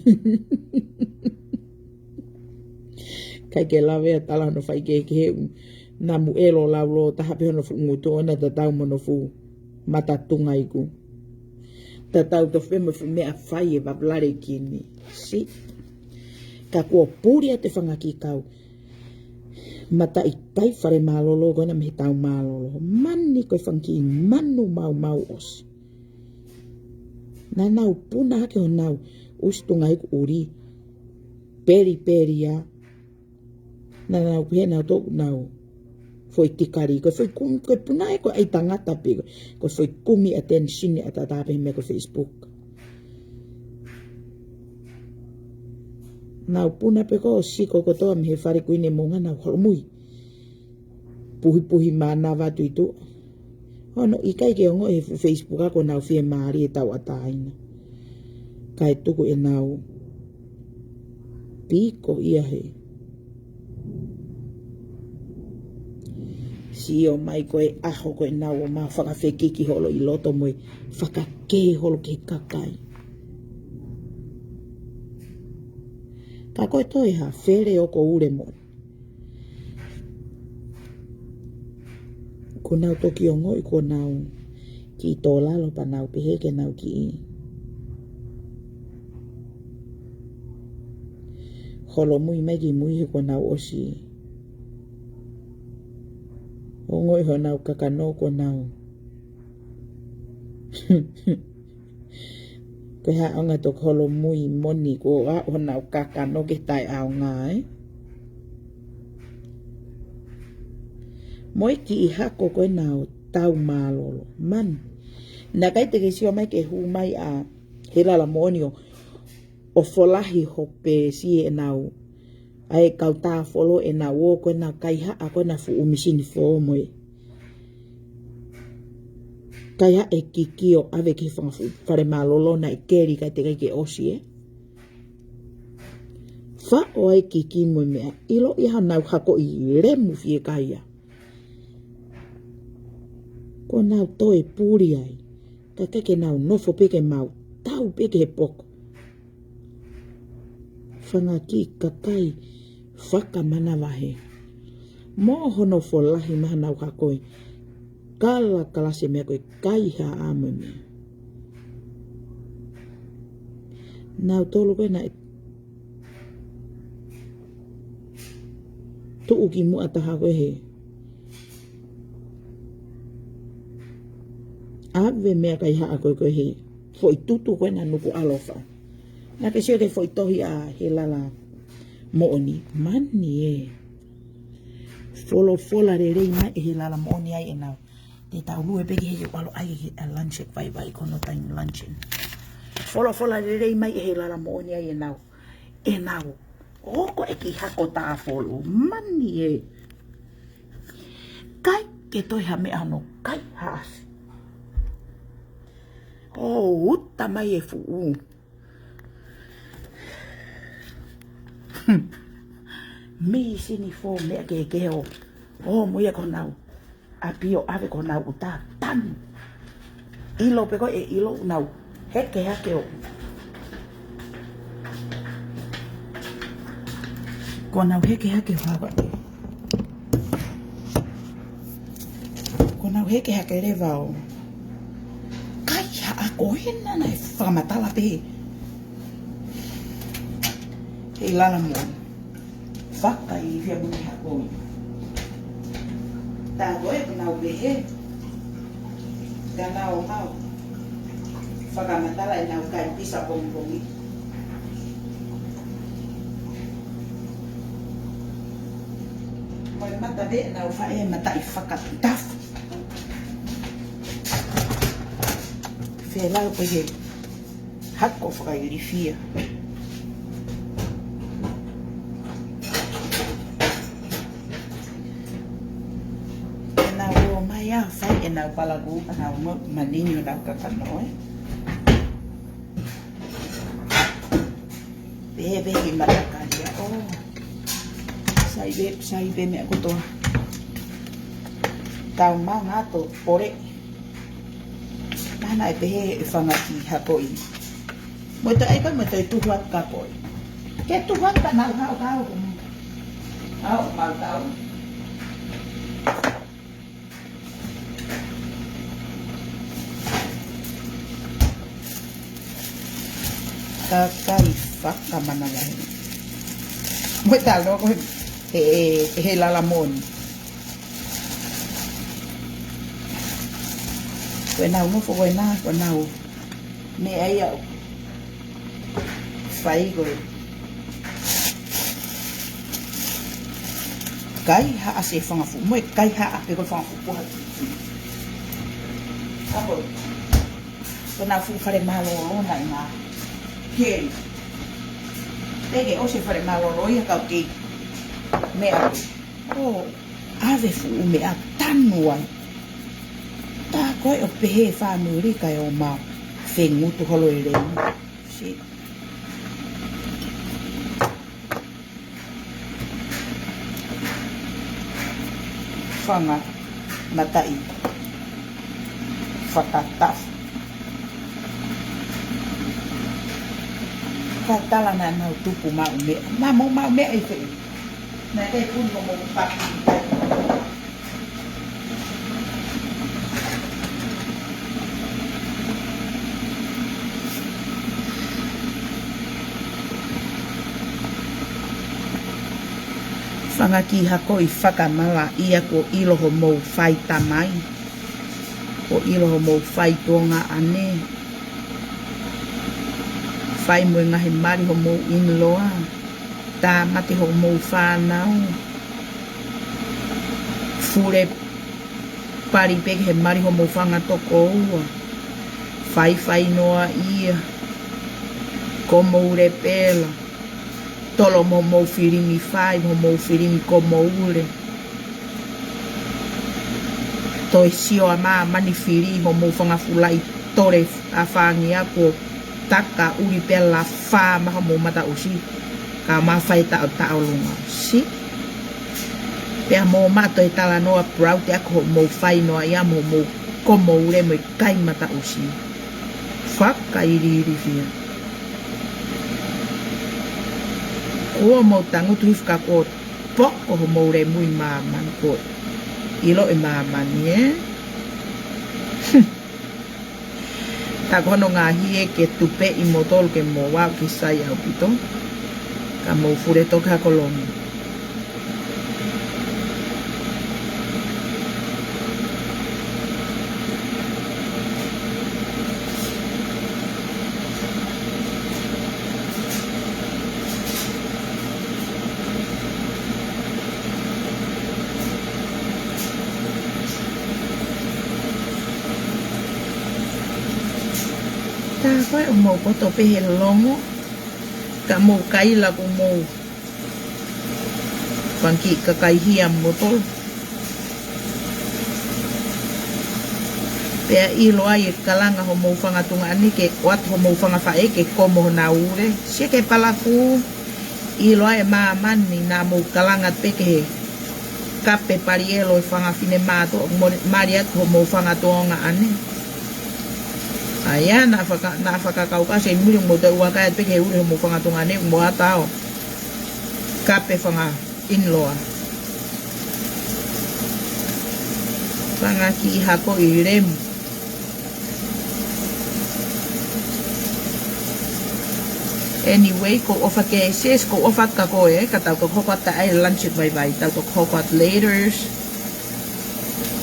ʻIkai ke lave ʻa tala hono faikehekehe ʻu namu ʻelo laulōtaha pē hono fuʻu ngutu ʻona tatau mo hono fuʻu mata tunga iku. Tatau tofu pē mo e fuʻu meʻa fai ʻe Vapu Lalekini. Siʻi. Ka kuo puli atu e fanga kiʻi kau mataʻitai fale mālōlō ko ena mei he tau mālōlō. Mani ko e fanga kiʻi manu maumau ʻosi. Naʻa nau puna hake honau ʻusi tunga iku ʻuli. Pelipeli ia. Naʻa nau pehē naʻa nau toʻo nau foʻi tikali. Ko e foʻi kumi, ko e puna ē ko e ʻai tangata pē ko e, ko e foʻi kumi attention ʻataʻatā pē he meʻa ko e Facebook. Nau puna pē ko ē ʻo siko kotoa mei he fale Kuini Moʻunga nau holomui. Puhipuhi mānava atu ʻi tuʻa. Hono ʻikai ke ongoʻi he fuʻu Facebook ʻa ko ʻenau fiemālie tauʻatāina. Kae tuku ʻenau piko ia he. Sio mai ko e ʻaho ko ʻenau ō mai fakafekiki holo ʻi loto mo e fakakē holo ki he kakai. Ka ko e toe ha fele ʻo ko ule mo. Kuo nau toki ongoʻi kuo nau kiʻi tō lalo pea nau pehē ke nau kiʻi holomui mai ki mui he kuo nau ʻosi ongoʻi honau kakano kuo nau Ko e hā ʻaonga toki holomui moni kuo aʻu honau kakano ke taʻeʻaonga ē. Mo e kiʻi hako ko ē naʻa nau tau mālōlō. Mani. Naʻe ʻikai te ke sio mai ke hū mai ʻa Helala Moʻoni ʻo ʻo folahi hope si ʻenau. ʻA e kau tā folo ʻenau ō ko ʻenau kaihaʻa ko ʻena fuʻu misini fō mo e. Kaihaʻa e kiki ʻo ʻave ki he fanga fuʻu fale mālōlō naʻe keli kae teʻeki ke ʻosi ē. Faʻo ai kiki mo e meʻa ʻilo ia honau hako ʻi lemu fiekaia. Ko ʻenau toe puli ai. Ka ke ke nau nofo pē ke mau tau pē ke he poko. Fanga kiʻi kakai fakamanavahē. Mo hono folahi maha nau hako ē. Kalakalasi e meʻa ko e kaihaʻa mo e meʻa. Nau tolu ko ē naʻe tuʻu ki muʻa taha ko ē he. ʻAve meʻa kaihaʻa ko ē ko ē he. Foʻi tutu ko ē naʻa Nukuʻalofa. Naʻa ke sio ki he foʻi tohi ʻa Helala Moʻoni. Mani ē. Folofola lelei mai ʻe Helala Moʻoni ai ʻenau. Te tau lue pē ki he ʻalu ai ki he lunch vaivai ko hono taimi lunch. Folofola lelei mai ʻe Helala Moʻoni ai ʻenau. ʻEnau. ʻOku ʻi ai e kiʻi hako tāfolo mani ē. ʻIkai ke toe ha meʻa ʻo kai haʻasi. ʻO uta mai e fuʻu mīsini fō meʻa kehekehe ʻo, ʻo mo ia ko honau ʻapi ʻo ʻave ko honau uta tanu. ʻIlo pē ko ē ʻe ʻilo ʻoku nau heke hake ʻo. Ko ʻenau heke hake ʻo hava. Ko ʻenau heke hake leva ʻo. Kai haʻa ko ena naʻe fakamatala pē. Hei lala mo. Fakailifia mo e hako ia. Tā ko ē ʻoku nau pehē. Ka nau mau. Fakamatala ʻenau kai pisa pongipongi. Mo e mata pē ʻenau faʻē mataʻi fakatafu. Felau pē ke hako fakailifia. ʻEnau ō mai ʻo fai ʻenau palakū, ʻenau mo-, manini ʻo nau kakano ē. Pehē pē ki matakali ʻo. Sai pē, sai pē meʻa kotoa. Tau manga to pole. Nana e pehē e fanga kiʻi hako ʻi. Mo e toe ʻai ko ē, mo e toe tuhu atu ka ko ē. Ke tuhu atu ka nau hao kau. Hao mau tau. Kakai fakamanavahē. Mo e talo ko ē, he, he, he lala moni. Ko ʻenau nofo ko ena, ko ʻenau meʻa ia ʻoku fai ko ē. Kai haʻasi e fanga fuʻu, mo e kai haʻa pē ko e fanga fuʻu puha. Ka ko ē. Ko ʻenau fuʻu fale mālōlō na ina. Ke. Te ke ʻosi e fale mālōlō ia kau kei. Meʻa ko ē. ʻO ʻave fuʻu meʻa tanu ai. Tā ko ē ʻoku pehē fāmili ka ʻe ō mau fengutu holo e lei. Si. Fanga mataʻi fakatafu. Ka tala naʻa mau tupu maʻu meʻa. Maʻu, maʻu meʻa ʻi fē. Naʻe kei puni mo mo paki. Fanga kiʻi hako ʻi fakamala ia kuo ʻilo hoʻomou fai tamai. Kuo ʻilo hoʻomou fai tuongaʻane. Fai mo e ngaahi mali hoʻomou in-law. Tāmate hoʻomou fānau. Fule pali pē ki he mali hoʻomou fanga tokoua. Faifai noa ia. Ko mou lepela. Tolo mo mou filimi fai, mo mou filimi ko mou le. Toe sio ʻa māmani fili hoʻomou fanga fulaʻi tole ʻa fāngi ako. Taka ʻuli pē la fā maha mo mata ʻusi. Ka ma fai taʻo taʻo longa. Si. Pea mo ma toe talanoa proud ʻa ko hoʻomou fai noa ia mo mou ko mou le mo e kai mata ʻusi. Fakailifia. Kuo mou tangutu hifo ka kuo poko hoʻomou le mui māmani ko. ʻIlo e māmani ē. Tā ko hono ngaahi ē ke tupeʻi mo tolu ke mo wau ke sai ʻaupito. Ka mou fule toka ko longi. Tā ko ē ʻoku mou koto pē he longo, ka mou kaila ko mou Fanga kiʻi kakai hia mo tolu. Pea ʻilo ai e kalanga homou fanga tuongaʻane ke ʻoatu homou fanga faʻē ke komo honau ule. Sio ki he palakū, ʻilo ai e māmani naʻa mou kalanga pē ki he kape palielo e fanga finemātuʻa, mo mali atu homou fanga tuongaʻane. ʻA ia, naʻa faka-, naʻa fakakaukau se muli mo te ua kai atu pē ki he ule homou fanga tuongaʻane mo ʻatā ʻo kape fanga in-law. Fanga kiʻi hako ʻi lemu. Anyway, ʻoku ou ʻofa ki he sis, ʻoku ou ʻofa atu kia koe, ka tau toki hoko atu ai lunch vaivai, tau toki hoko atu later.